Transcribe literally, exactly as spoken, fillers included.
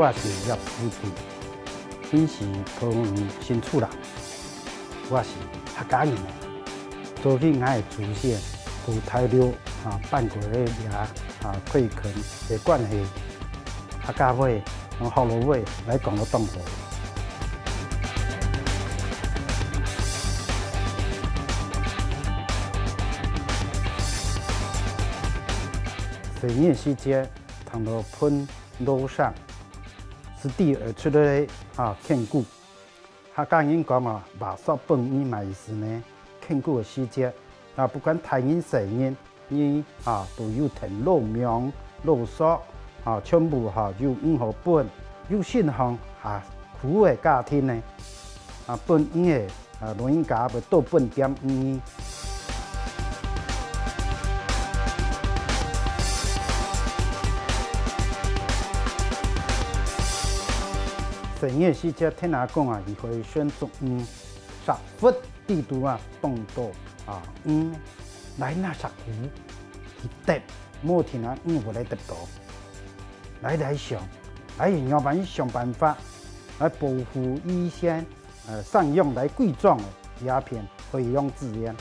我是葉師傅，本是桃園新厝人。我是客家人啊，早起𠊎个祖先對大陸啊搬過來這啊開墾个關係，客家話同學老話來講到當好。細人時節聽到歕 老聲，係第二出來啊，牽牯。客家人講啊，話說歕魚麼个意思呢？牽牯个時節，啊，不管大人細人，你啊，都有跈老娘、老叔啊，全部哈有魚好歕，有身項啊苦个家庭呢，啊，歕魚个 啊，老人家會多分點魚。細人時節聽阿公啊，佢會選捉魚，石窟底肚啊，當多啊魚，來拿石牯去擲，無定啊魚會來擲到。來來想，來仰般想辦法來保護以前 呃，生養來歸莊个這片海洋資源。